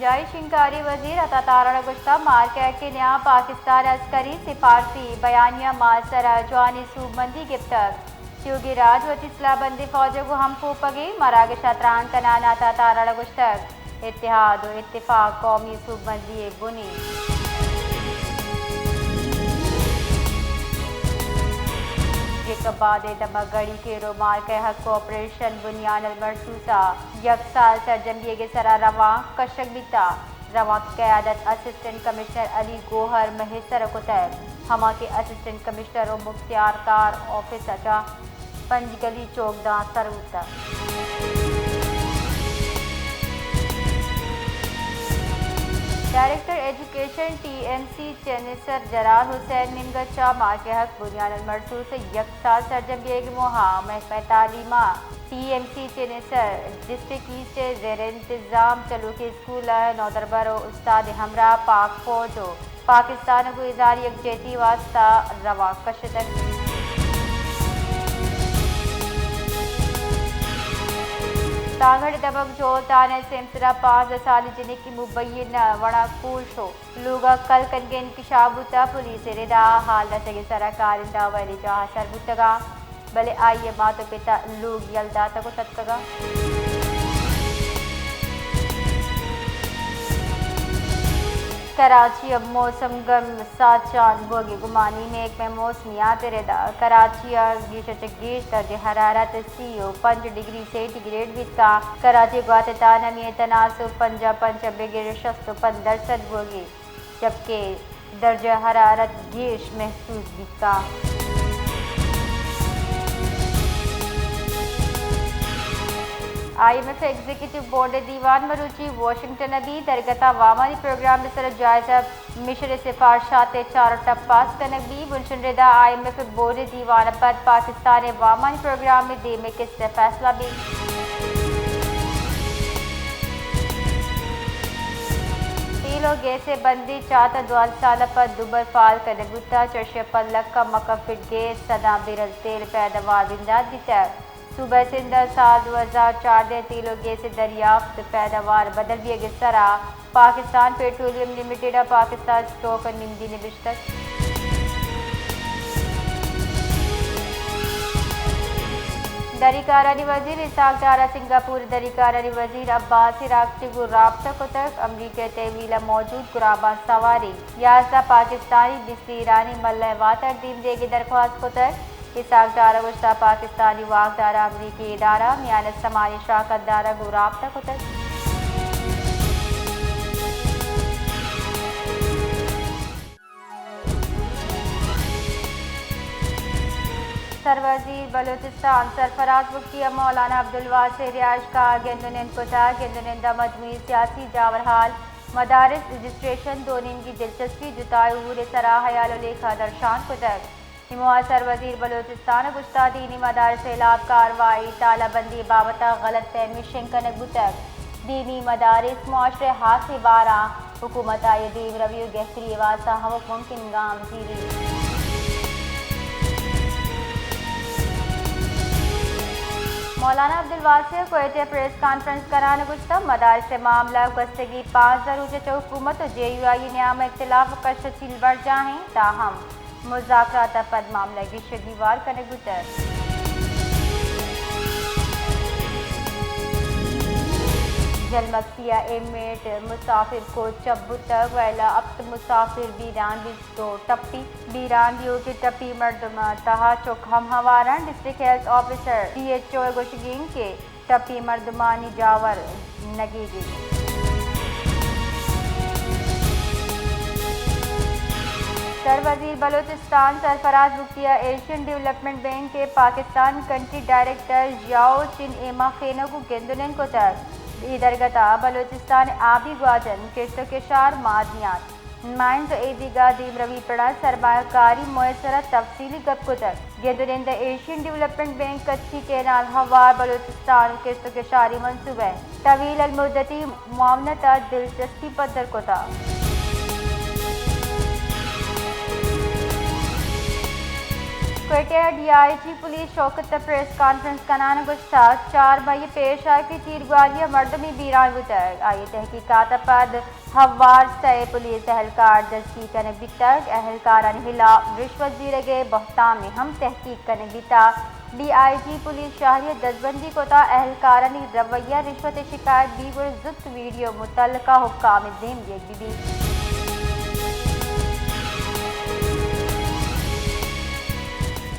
جائی شنگکاری وزیر عطا تارڑ ءَ گوشتگ، مارکیٹ ءِ نیام پاکستان ءِ عسکری سفارتی بیانیہ ءَ مارا سرا جوانیں سوبمندی گپتگ۔ تیوگیں راج وتی سلاہ بندیں فوج ءَ گوں ہم کوپگیں مراگش ءَ تران کنان ءَ عطا تارڑ ءَ گوشتگ، اتحاد ءُ اتفاق قومی سوبمندی ءِ بن اِنت۔ جیکب آباد ءِ دمگ گڑی کیرو مارکیٹ ءِ حق ءُ آپریشن بنیان المرصوص ءَ یک سال سرجم بیگ ءِ سرا روانک کشگ بیتگ۔ روانک ءِ قیادت اسسٹنٹ کمشنر علی گوہر مہیسر ءَ کتگ، ہما کہ اسسٹنٹ کمشنر ءُ مختیار کار آفس ءَ چہ پنجگلی چوک داں سر بوتگ۔ Director education T M C Chanesar Jalal Hussain نیمگ ءَ چہ مارکیٹ ءِ حق بنیان المرصوص ءِ یک سال سرجم بیگ ءِ موہ ءَ محکمہ تعلیم ءِ T M C Chanesar district asset ءِ زیر انتظام چلوکیں اسکول ءِ نودربر ءُ استاد ءِ ہمراہ پاک فوج ءُ پاکستان ءَ گوں اظہار یکجہتی ءِ واستہ روانک کشتگ۔ تانگڑ ءِ دمگ جھول تھانہ ءِ سیمسر ءَ پانزدہ سالی جنکے مبین وڑ ءَ کور شت۔ لوگ ءَ کل کنگ ءِ انکشاف بوتگ، پولیس ءِ ردا حال رسگ ءِ سرا کارندہ ویل ءِ جاہ ءَ سر بوتگ اَنت، بلے آئی ءِ مات ءُ پت ءَ لوگ یل داتگ ءُ تتکگ اَنت۔ کراچی ءَ موسم گرم ساچان بوگ ءِ گمان، محکمہ موسمیات ءِ ردا کراچی ءَ گیش ءَ چہ گیش درجہ حرارت سی ءُ پنچ ڈگری سینٹی گریڈ بیتگ اَنت۔ کراچی ءِ گوات ءِ تاپمان تناسب پنجاہ پنچ ءَ بگر شست ءُ پنچ درسد بوگ ءَ، جبکہ درجہ حرارت گیش محسوس بیتگ اَنت۔ I M F executive board ءِ دیوان مروچی واشنگٹن ءَ بیت، درگت ءَ وامانی پروگرام ءِ سر ءَ جائزہ، مصر ءِ سفارشات ءِ چار ٹپ پاس کنگ بیت۔ بنشن ردا آئی ایم ایف ءِ بورڈ ءِ دیوان ءَ پد پاکستان ءِ وامانی پروگرام ءِ دیم ءِ کست ءِ فیصلہ بیت۔ تیل ءُ گیس ءِ بندیں چاہ ءَ دوازدہ سال ءَ پد دوبر فعال کنگ بوتگ، چرشی ءَ پد لکاں مکفڈ گیس، سداں بیرل تیل پیداوار بندات بیتگ۔ صوبہ سندھ ءَ سال دو ہزار چاردہ ءَ تیل ءُ گیس ءِ دریافت ءُ پیداوار بدل بیگ ءِ سرا پاکستان پیٹرولیم لمیٹڈ ءَ پاکستان اسٹاک ءِ نمدی نبشتگ۔ دری کارانی وزیر اسحاق ڈار ءَ سنگاپور ءِ دری کارانی وزیر عباس عراقچی ءَ گوں رابطہ کتگ۔ امریکہ ءِ تحویل ءَ موجود گراباں سواریں یازدہ پاکستانی، بیست ایرانی ملہ ءِ واتر دیم دیگ ءِ درخواست کتگ۔ اسحاق ڈار ءَ گوشتگ، پاکستانی واکدار ءُ امریکی ادارہ میان ءَ سمانی شراکت دار ءَ گوں رابطہ کتگ۔ سروزیر بلوچستان سرفراز بگٹی ءَ مولانا عبدالواسع ءِ رہائشگاہ ءَ گند ءُ نند کتگ۔ گند ءُ نند ءَ مجموعی سیاسی جاورحال، مدارس، رجسٹریشن، دو نیمگی دلچسپی، جتائیں امور ءِ سرا ہیال ءُ لیکہ درشان کتگ۔ اے موہ ءَ سروزیر بلوچستان ءَ گوشتگ، دینی مدارس ءِ ہلاپ کاروائی، تالہ بندی ءِ بابت ءَ غلط فہمی شنگ کنگ بوتگ۔ دینی مدارس معاشرہ ءِ ہاسیں بار اَنت، حکومت آئی ءِ دیمروی ءُ گہتری ءِ واستہ ہمک ممکن گام زیریت۔ مولانا عبدالواسع ءَ کوئٹہ ءَ پریس کانفرنس کنان ءَ گوشتگ، مدارس ءِ معاملہ ءَ گوستگیں پانزدہ روچ ءَ چہ حکومت ءُ جے یو آئی ءِ نیام ءَ اختلاف ءُ کش ءُ چیل برجاہ اِنت، تاہم مذاکرات ءَ پد معاملہ ءِ گیش ءَ گیوار کنگ بوتگ۔ جھل مگسی ءَ اے میٹ مسافر کوچ چپ بوتگ، ویل ءَ ہپت مسافر بیران بیت ءُ ٹپی، بیران بیوکیں ٹپی مردم ءِ تہا چک ہم ہوار اَنت۔ District health officer, D H O, ءِ گوشگ اِنت کہ ٹپی مردمانی جاور نگیگ اِنت۔ سروزیر بلوچستان سرفراز بگٹی ءَ ایشین ڈیولپمنٹ بینک ءِ Pakistan country director Xiao Chen ایما خین ءَ گوں گند ءُ نند کتگ۔ اے درگت ءَ بلوچستان ءِ آبی گواچن، کشت ءُ کشار، معدنیات، مائنز ءُ ایدگہ دیمروی پڑ ءَ سرمایہ کاری موہ ءِ سرا تفصیلی گپ کتگ۔ گند ءُ نند ءَ ایشین ڈیولپمنٹ بینک، کچھی کینال ہوار، بلوچستان ءُ کشت ءُ کشاری منصوبہ ءِ طویل المدتی معاونت ءَ دلچسپی پدر کتگ۔ کوئٹہ ء ڈی آئی جی پولیس شوکت ء پریس کانفرنس کنان ء گوشتگ، چار مئی ء پیش آ کہ تیرگواری ء مردمے بیران بوتگ، آئی ء تحقیقات ء پد ہوار سئے پولیس اہلکار دزگیر کنگ بیتگ، اہلکارانی ہلاپ رشوت زیرگ ء بہتام ء ہم تحقیق کنگ بیتگ۔ ڈی آئی جی پولیس شہری ء دزبندی کتگ، اہلکارانی رویہ رشوت ء شکایت بیت گڑا زوت ویڈیو متعلقہ حکام ء دیم دیگ بہ بیت۔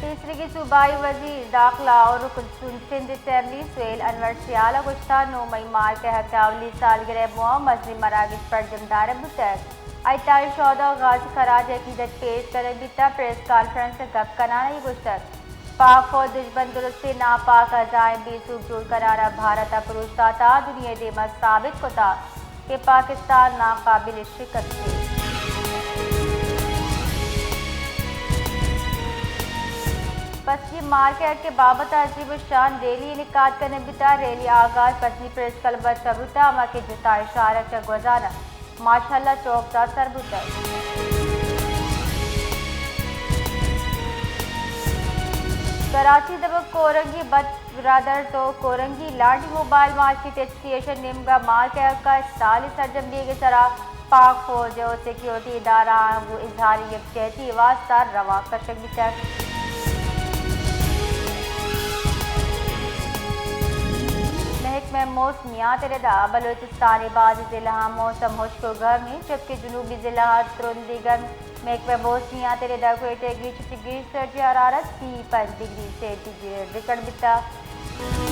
پیسریگیں صوبائی وزیر داخلہ ء رکن سندھ اسمبلی سہیل انور سیال ء گوشتگ، نو مئی مارک ء حق ء اولی سالگرہ ء موہ ء مزنیں مراگش پرجم دارگ بوتگ۔ آئی تہا شہدا ء غازی خراج عقیدت پیش کنگ بیتگ۔ پریس کانفرنس ء گپ کنان ء گوشتگ، پاک فوج دژمن درستیں ناپاک اعضائیں بے سوب جوڑ کنان ء بھارت ء پروش داتگ، دنیا ء دیما ثابت کتگ کہ پاکستان ناقابل شکست انت۔ پسنی مارک ء حق ء بابت ء عظیم الشان ریلی انعقاد کنگ بیتگ۔ ریلی ء آغاز پسنی پریس کلب ء چہ بوتگ، ہما کہ جتا اشارہ چہ گوزان ء ماشاءاللہ چوک ء سر بوتگ۔ کراچی دمگ کورنگی بٹ برادرز و کورنگی لانڈی موبائل مارکیٹ ایسوسی ایشن نیمگا مارک ء حق ء استال سرجم بیگ ء سرا پاک فوج و سیکیورٹی ادارہ آں گوں اظہار یکجہتی ء واستہ رواں کشگ بیتگ۔ محکمہ موسمیات ء ردا بلوچستان ء بعض ضلع آں موسم ہشک و گرم انت، جبکہ جنوبی ضلع آں ترندی گرم۔ محکمہ موسمیات ء ردا کوئٹہ ء گیش چہ گیش درجہ حرارت سی پنچ ڈگری سینٹی گریڈ ریکارڈ بیتگ۔